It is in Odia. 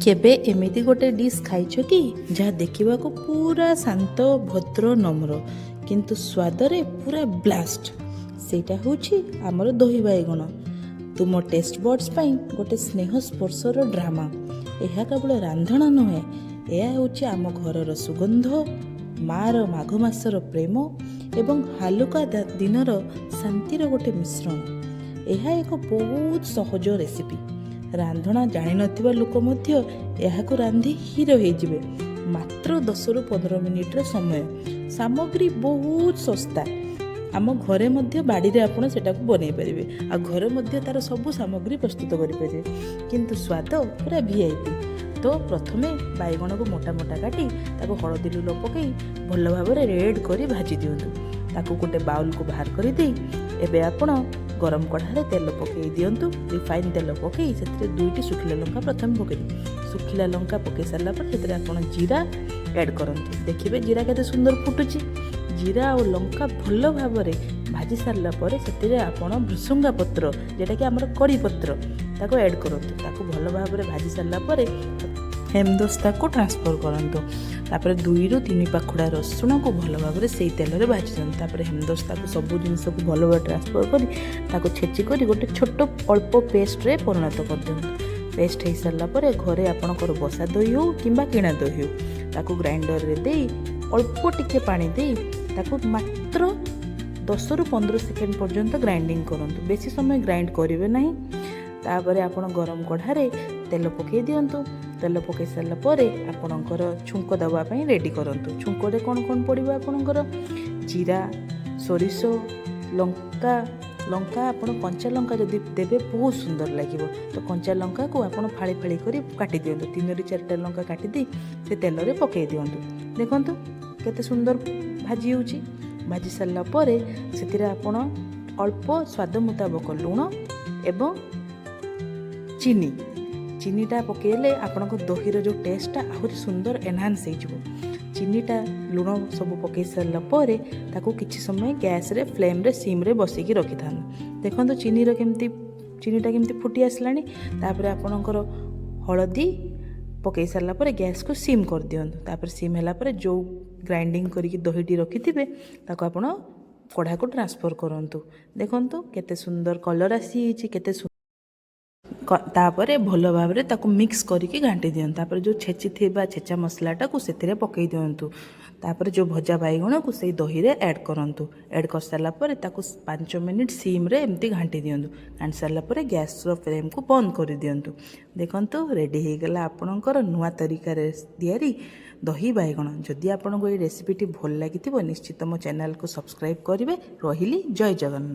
କେବେ ଏମିତି ଗୋଟେ ଡିଶ୍ ଖାଇଛ କି, ଯାହା ଦେଖିବାକୁ ପୁରା ଶାନ୍ତ, ଭଦ୍ର, ନମ୍ର, କିନ୍ତୁ ସ୍ୱାଦରେ ପୁରା ବ୍ଲାଷ୍ଟ? ସେଇଟା ହେଉଛି ଆମର ଦହି ବାଇଗଣ, ତୁମ ଟେଷ୍ଟ ବଡ୍ସ ପାଇଁ ଗୋଟେ ସ୍ନେହ ସ୍ପର୍ଶର ଡ୍ରାମା। ଏହା କେବଳ ରାନ୍ଧଣା ନୁହେଁ, ଏହା ହେଉଛି ଆମ ଘରର ସୁଗନ୍ଧ, ମାର ମାଘ ମାସର ପ୍ରେମ ଏବଂ ହାଲୁକା ଦିନର ଶାନ୍ତିର ଗୋଟେ ମିଶ୍ରଣ। ଏହା ଏକ ବହୁତ ସହଜ ରେସିପି। ରାନ୍ଧଣା ଜାଣିନଥିବା ଲୋକ ମଧ୍ୟ ଏହାକୁ ରାନ୍ଧି ହିରୋ ହେଇଯିବେ। ମାତ୍ର 10ରୁ 15 ମିନିଟ୍ର ସମୟ, ସାମଗ୍ରୀ ବହୁତ ଶସ୍ତା। ଆମ ଘରେ ମଧ୍ୟ ବାଡ଼ିରେ ଆପଣ ସେଟାକୁ ବନେଇ ପାରିବେ ଆଉ ଘରେ ମଧ୍ୟ ତା'ର ସବୁ ସାମଗ୍ରୀ ପ୍ରସ୍ତୁତ କରିପାରିବେ, କିନ୍ତୁ ସ୍ୱାଦ ପୁରା ଭିଆଇପି। ତ ପ୍ରଥମେ ବାଇଗଣକୁ ମୋଟା ମୋଟା କାଟି ତାକୁ ହଳଦୀ ଲୁଣ ପକାଇ ଭଲ ଭାବରେ ରେଡ଼୍ କରି ଭାଜି ଦିଅନ୍ତୁ। ତାକୁ ଗୋଟେ ବାଉଲକୁ ବାହାର କରିଦେଇ ଏବେ ଆପଣ ଗରମ କଢ଼ାରେ ତେଲ ପକାଇ ଦିଅନ୍ତୁ। ରିଫାଇନ୍ ତେଲ ପକାଇ ସେଥିରେ ଦୁଇଟି ଶୁଖିଲା ଲଙ୍କା ପ୍ରଥମେ ପକାଇ ଦିଅନ୍ତୁ। ଶୁଖିଲା ଲଙ୍କା ପକାଇ ସାରିଲା ପରେ ସେଥିରେ ଆପଣ ଜିରା ଆଡ଼୍ କରନ୍ତୁ। ଦେଖିବେ, ଜିରା କେତେ ସୁନ୍ଦର ଫୁଟୁଛି। ଜିରା ଆଉ ଲଙ୍କା ଭଲ ଭାବରେ ଭାଜି ସାରିଲା ପରେ ସେଥିରେ ଆପଣ ଭୃସୁଙ୍ଗା ପତ୍ର, ଯେଉଁଟାକି ଆମର କଡ଼ି ପତ୍ର, ତାକୁ ଆଡ଼୍ କରନ୍ତୁ। ତାକୁ ଭଲ ଭାବରେ ଭାଜି ସାରିଲା ପରେ ହେମଦସ୍ତାକୁ ଟ୍ରାନ୍ସଫର୍ କରନ୍ତୁ। ତାପରେ ଦୁଇରୁ ତିନି ପାଖୁଡ଼ା ରସୁଣକୁ ଭଲ ଭାବରେ ସେଇ ତେଲରେ ଭାଜି ଦିଅନ୍ତୁ। ତାପରେ ହେମଦସ୍ତାକୁ ସବୁ ଜିନିଷକୁ ଭଲ ଭାବରେ ଟ୍ରାନ୍ସଫର୍ କରି ତାକୁ ଛେଚି କରି ଗୋଟେ ଛୋଟ ଅଳ୍ପ ପେଷ୍ଟରେ ପରିଣତ କରିଦିଅନ୍ତୁ। ପେଷ୍ଟ ହେଇସାରିଲା ପରେ ଘରେ ଆପଣଙ୍କର ବସା ଦହି ହେଉ କିମ୍ବା କିଣା ଦହି ହେଉ, ତାକୁ ଗ୍ରାଇଣ୍ଡରରେ ଦେଇ ଅଳ୍ପ ଟିକେ ପାଣି ଦେଇ ତାକୁ ମାତ୍ର 10ରୁ 15 ସେକେଣ୍ଡ ପର୍ଯ୍ୟନ୍ତ ଗ୍ରାଇଣ୍ଡିଙ୍ଗ କରନ୍ତୁ। ବେଶୀ ସମୟ ଗ୍ରାଇଣ୍ଡ କରିବେ ନାହିଁ। ତାପରେ ଆପଣ ଗରମ କଢ଼ାରେ ତେଲ ପକାଇ ଦିଅନ୍ତୁ। ତେଲ ପକାଇ ସାରିଲା ପରେ ଆପଣଙ୍କର ଛୁଙ୍କ ଦେବା ପାଇଁ ରେଡ଼ି କରନ୍ତୁ। ଛୁଙ୍କରେ କ'ଣ କ'ଣ ପଡ଼ିବ? ଆପଣଙ୍କର ଜିରା, ସୋରିଷ, ଲଙ୍କା। ଲଙ୍କା ଆପଣ କଞ୍ଚା ଲଙ୍କା ଯଦି ଦେବେ, ବହୁତ ସୁନ୍ଦର ଲାଗିବ। ତ କଞ୍ଚା ଲଙ୍କାକୁ ଆପଣ ଫାଳି ଫାଳି କରି କାଟି ଦିଅନ୍ତୁ। ତିନୋଟି ଚାରିଟା ଲଙ୍କା କାଟିଦେଇ ସେ ତେଲରେ ପକାଇ ଦିଅନ୍ତୁ। ଦେଖନ୍ତୁ, କେତେ ସୁନ୍ଦର ଭାଜି ହେଉଛି। ଭାଜି ସାରିଲା ପରେ ସେଥିରେ ଆପଣ ଅଳ୍ପ ସ୍ୱାଦ ମୁତାବକ ଲୁଣ ଏବଂ ଚିନି। ଚିନିଟା ପକାଇଲେ ଆପଣଙ୍କ ଦହିର ଯେଉଁ ଟେଷ୍ଟଟା ଆହୁରି ସୁନ୍ଦର ଏନହାନ୍ସ ହେଇଯିବ। ଚିନିଟା, ଲୁଣ ସବୁ ପକାଇ ସାରିଲା ପରେ ତାକୁ କିଛି ସମୟ ଗ୍ୟାସ୍ରେ ଫ୍ଲେମ୍ରେ ସିମ୍ରେ ବସିକି ରଖିଥାନ୍ତୁ। ଦେଖନ୍ତୁ, ଚିନିଟା କେମିତି ଫୁଟି ଆସିଲାଣି। ତାପରେ ଆପଣଙ୍କର ହଳଦୀ ପକାଇ ସାରିଲା ପରେ ଗ୍ୟାସ୍କୁ ସିମ୍ କରିଦିଅନ୍ତୁ। ତାପରେ ସିମ୍ ହେଲା ପରେ ଯେଉଁ ଗ୍ରାଇଣ୍ଡିଙ୍ଗ କରିକି ଦହିଟି ରଖିଥିବେ, ତାକୁ ଆପଣ କଢ଼ାକୁ ଟ୍ରାନ୍ସଫର୍ କରନ୍ତୁ। ଦେଖନ୍ତୁ, କେତେ ସୁନ୍ଦର କଲର୍ ଆସିଯାଇଛି। ତାପରେ ଭଲ ଭାବରେ ତାକୁ ମିକ୍ସ କରିକି ଘାଣ୍ଟି ଦିଅନ୍ତୁ। ତାପରେ ଯେଉଁ ଛେଚିଥିବା ଛେଚା ମସଲାଟାକୁ ସେଥିରେ ପକାଇ ଦିଅନ୍ତୁ। ତାପରେ ଯେଉଁ ଭଜା ବାଇଗଣକୁ ସେଇ ଦହିରେ ଆଡ଼୍ କରନ୍ତୁ। ଆଡ଼୍ କରିସାରିଲା ପରେ ତାକୁ 5 ମିନିଟ୍ ସିମ୍ରେ ଏମିତି ଘାଣ୍ଟି ଦିଅନ୍ତୁ। ଘାଣ୍ଟି ସାରିଲା ପରେ ଗ୍ୟାସ୍ର ଫ୍ଲେମ୍କୁ ବନ୍ଦ କରିଦିଅନ୍ତୁ। ଦେଖନ୍ତୁ, ରେଡ଼ି ହେଇଗଲା ଆପଣଙ୍କର ନୂଆ ତରିକାରେ ତିଆରି ଦହି ବାଇଗଣ। ଯଦି ଆପଣଙ୍କୁ ଏଇ ରେସିପିଟି ଭଲ ଲାଗିଥିବ, ନିଶ୍ଚିତ ମୋ ଚ୍ୟାନେଲକୁ ସବସ୍କ୍ରାଇବ୍ କରିବେ। ରହିଲି, ଜୟ ଜଗନ୍ନାଥ।